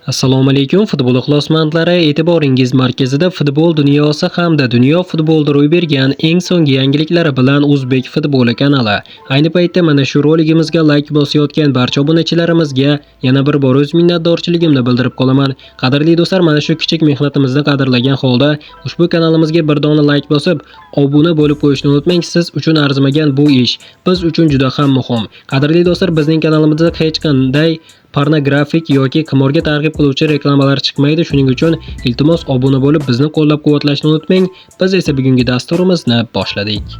Assalomu alaykum, futbol ixlosmandlari, e'tiboringiz markazida futbol dunyosi hamda dunyo futbolida ro'y bergan eng so'nggi yangiliklari bilan O'zbek futboli kanali. Ayni paytda mana shu roligimizga like bosayotgan barcha obunachilarimizga yana bir bor o'z minnatdorchiligimni bildirib qolaman. Qadrli do'stlar, mana shu kichik mehnatimizni qadrlagan holda ushbu kanalimizga bir dona like bosib, obuna bo'lib qo'yishni unutmang. Siz uchun arzimagan bu ish biz uchun juda ham muhim. Qadrli do'stlar, bizning kanalimizda hech qanday pornografik yoki qimorga targ'ib qiluvchi reklamalar chiqmaydi. Shuning uchun iltimos obuna bo'lib bizni qo'llab-quvvatlashni unutmang. Biz esa bugungi dasturimizni boshladik.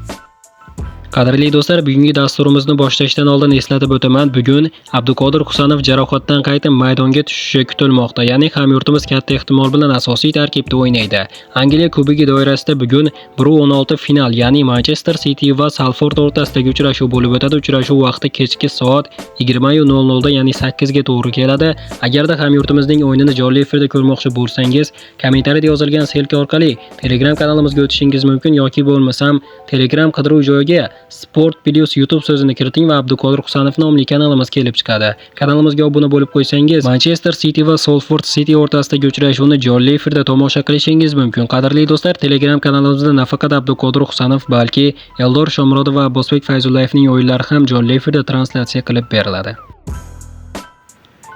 Qadrli do'stlar, bugungi dasturimizni boshlashdan oldin eslatib o'taman, bugun Abduqodir Husanov jarohatdan qaytib maydonga tushishi kutilmoqda. Ya'ni hamyurtimiz katta ehtimol bilan asosiy tarkibda o'ynaydi. Angliya Kubogi doirasida bugun 1:16 final, ya'ni Manchester City va Salford o'rtasidagi uchrashuv bo'lib o'tadi. Uchrashuv vaqti kechki soat 20:00 da, ya'ni 8 ga to'g'ri keladi. Agarda hamyurtimizning o'yinini jonli efirda ko'rmoqchi bo'lsangiz, kommentariyada yozilgan ссылка orqali Telegram kanalimizga o'tishingiz mumkin yoki bo'lmasam Telegram qidiruv joyiga Sport Plus YouTube so'zini kiriting va Abduqodir Husanov nomli kanalimiz kelib chiqadi. Kanalimizga obuna bo'lib qo'ysangiz, Manchester City va Salford City o'rtasidagi uchrashuvni jonli efirda tomosha qilishingiz mumkin. Qadrli do'stlar, Telegram kanalimizda nafaqat Abduqodir Husanov, balki Eldor Shomurodov va Abbosbek Fayzullayevning o'yinlari ham jonli efirda translyatsiya qilib beriladi.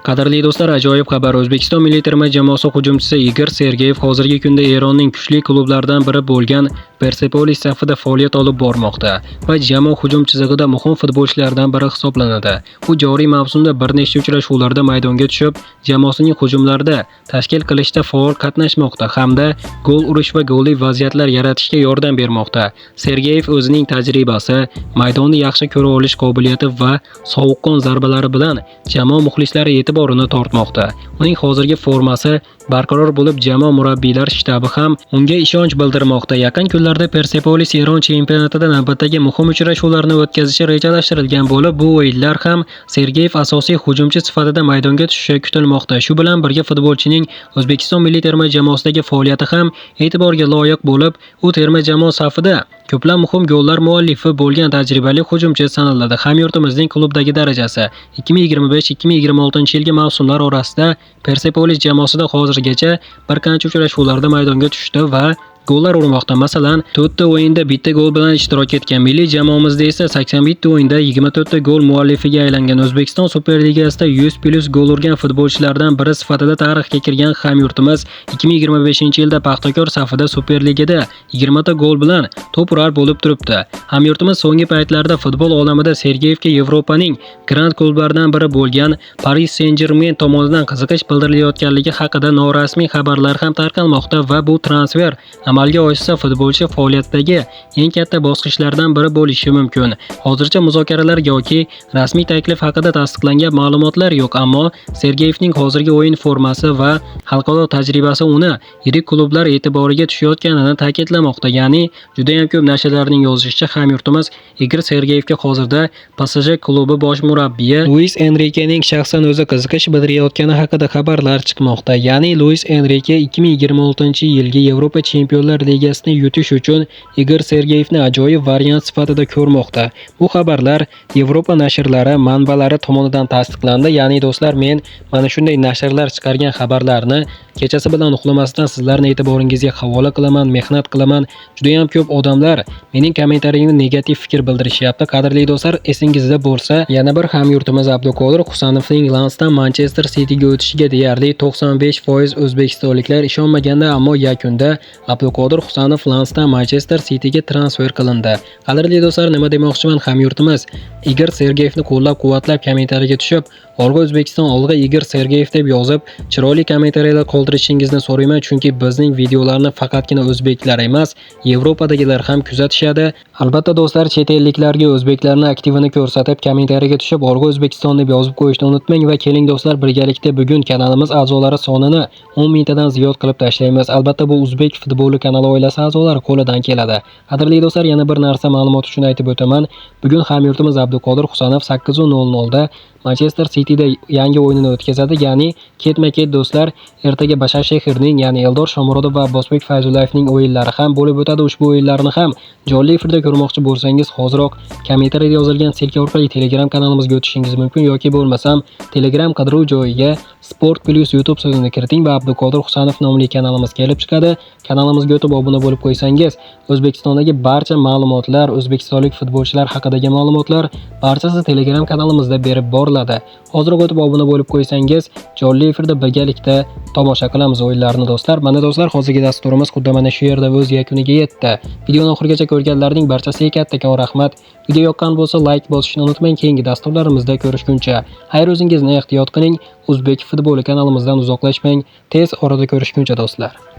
Qadrli do'stlar, ajoyib xabar. O'zbekiston milliy terma jamoasi hujumchisi Igor Sergeyev hozirgi kunda Eronning kuchli klublaridan biri bo'lgan Persepolis safida faoliyat olib bormoqda va jamoa hujum chizig'ida muhim futbolchilardan biri hisoblanadi. U joriy mavsumda bir nechta uchrashuvlarda maydonga tushib, jamoasining hujumlarida tashkil qilishda faol qatnashmoqda hamda gol urish va golli vaziyatlar yaratishga yordam bermoqda. Sergeyev o'zining tajribasi, maydonni yaxshi ko'ra olish qobiliyati va sovuqqon zarbalari bilan jamoa muxlislari e'tiborini tortmoqda. Uning hozirgi formasi barqaror bo'lib, jamoa murabbiylar shtabi ham unga ishonch bildirmoqda. Yaqin kunlarda Persepolis Eron chempionatida navbatdagi muhim uchrashuvlarni o'tkazishi rejalashtirilgan bo'lib, bu o'yinlar ham Sergeyev asosiy hujumchi sifatida maydonga tushishi kutilmoqda. Shu bilan birga futbolchining O'zbekiston milliy terma jamoasidagi faoliyati ham e'tiborga loyiq bo'lib, u terma jamoa safida ko'plab muhim gollar muallifi bo'lgan tajribali hujumchi sanaladi. Hamyurtimizning klubdagi darajasi 2025-2026 yilgi mavsumlar orasida Persepolis jamoasida hozirgacha bir qancha uchrashuvlarda maydonga tushdi va gollar urmoqda. Masalan, 4 ta o'yinda bitta gol bilan ishtirok etgan. Milliy jamoamizda esa 81 ta o'yinda 24 ta gol muallifiga aylangan. O'zbekiston Superligasida 100+ gol urgan futbolchilardan biri sifatida tarixga kirgan hamyurtimiz 2025-yilda Paxtakor safida Superligada 20 ta gol bilan to'p urar bo'lib turibdi. Hamyurtimiz so'nggi paytlarda futbol olamida Sergeyevga Yevropaning grand klublaridan biri bo'lgan Paris Saint-Germain tomonidan qiziqish bildirilayotganligi haqida norasmiy xabarlar ham tarqalmoqda va bu transfer amalga oshsa futbolchi faoliyatidagi eng katta bosqichlardan biri bo'lishi mumkin. Hozircha muzokaralar yoki rasmiy taklif haqida tasdiqlangan ma'lumotlar yo'q, ammo Sergeyevning hozirgi o'yin formasi va xalqaro tajribasi uni yirik klublar e'tiboriga tushayotganini ta'kidlamoqda. Ya'ni juda ham ko'p nashrlarning yozishicha, hamyurtimiz Igor Sergeyevga hozirda PSG klubi bosh murabbiyi Luis Enrikening shaxsan o'zi qiziqish bildirayotgani haqida xabarlar chiqmoqda. Ya'ni Luis Enrike 2026-yilgi Yevropa Chempionlar Ligasini yutish uchun Igor Sergeyevni ajoyib variant sifatida ko'rmoqda. Bu xabarlar Yevropa nashrlari manbalari tomonidan tasdiqlandi. Ya'ni do'stlar, men mana shunday nashrlar chiqargan xabarlarni kechasi bilan uxlamasdan sizlarning e'tiboringizga havola qilaman, mehnat qilaman. Juda ham ko'p odamlar mening kommentariyimga negativ fikr bildirishyapti. Qadrli do'stlar, esingizda bo'lsa, yana bir hamyurtimiz Abduqodir Husanovning Lansdan Manchester Cityga o'tishiga deyarli 95% o'zbekistonliklar ishonmaganda, ammo yakunda Abduqodir Husanov Lansdan Manchester Cityga transfer qilindi. Qadrli do'stlar, nima demoqchiman, hamyurtimiz Igor Sergeyevni qo'llab-quvvatlab kommentariyaga tushib, "Olg'a O'zbekiston, olg'a Igor Sergeyev" deb yozib, chiroyli kommentariyalar qoldirishingizni so'rayman, chunki bizning videolarni faqatgina o'zbeklar emas, Yevropadagilar ham kuzatishadi. Albatta do'stlar, chet elliklarga o'zbeklarni aktivini ko'rsatib, kommentariyaga tushib, "Olg'a O'zbekiston" deb yozib qo'yishni unutmang va keling do'stlar, birgalikda bugun kanalimiz a'zolari sonini 10 mingtadan ziyod qilib tashlaymiz. Albatta bu O'zbek futboli kanali oilasi a'zolari qo'lidan keladi. Qadrli do'stlar, yana bir narsa ma'lumot uchun aytib o'taman. Bugun hamyurtimiz Abduqodir Husanov 8:00 da Manchester Cityda yangi o'yinini o'tkazadi. Ya'ni ketma-ket do'stlar, ertaga Bashakshehirning, ya'ni Eldor Shomurodov va Abbosbek Fayzullayevning o'yinlari ham bo'lib o'tadi. Ushbu o'yinlarni ham jonli efirda ko'rmoqchi bo'lsangiz, hoziroq kommentariyada yozilgan ссылка orqali Telegram kanalimizga o'tishingiz mumkin yoki bo'lmasam Telegram qidiruv joyiga Sport Plus YouTube so'zini kiriting va Abduqodir Husanov nomli kanalimiz kelib chiqadi. Kanalimizga o'tib obuna bo'lib qo'ysangiz, O'zbekistondagi barcha ma'lumotlar, o'zbekistonlik futbolchilar haqidagi ma'lumotlar barchasi Telegram kanalimizda berib boriladi. Hoziroq o'tib obuna bo'lib qo'ysangiz, jonli efirda birgalikda tomosha qilamiz o'yinlarni do'stlar. Mana do'stlar, hozirgi dasturimiz xuddi mana shu yerda o'z yakuniga yetdi. Videoni oxirigacha ko'rganlarning barchasiga kattakon rahmat. Video yoqqan bo'lsa like bosishni unutmang. Keyingi dasturlarimizda ko'rishguncha xayr, o'zingizni ehtiyot qiling. O'zbek futboli kanalimizdan uzoqlashmang. Tez orada ko'rishguncha do'stlar.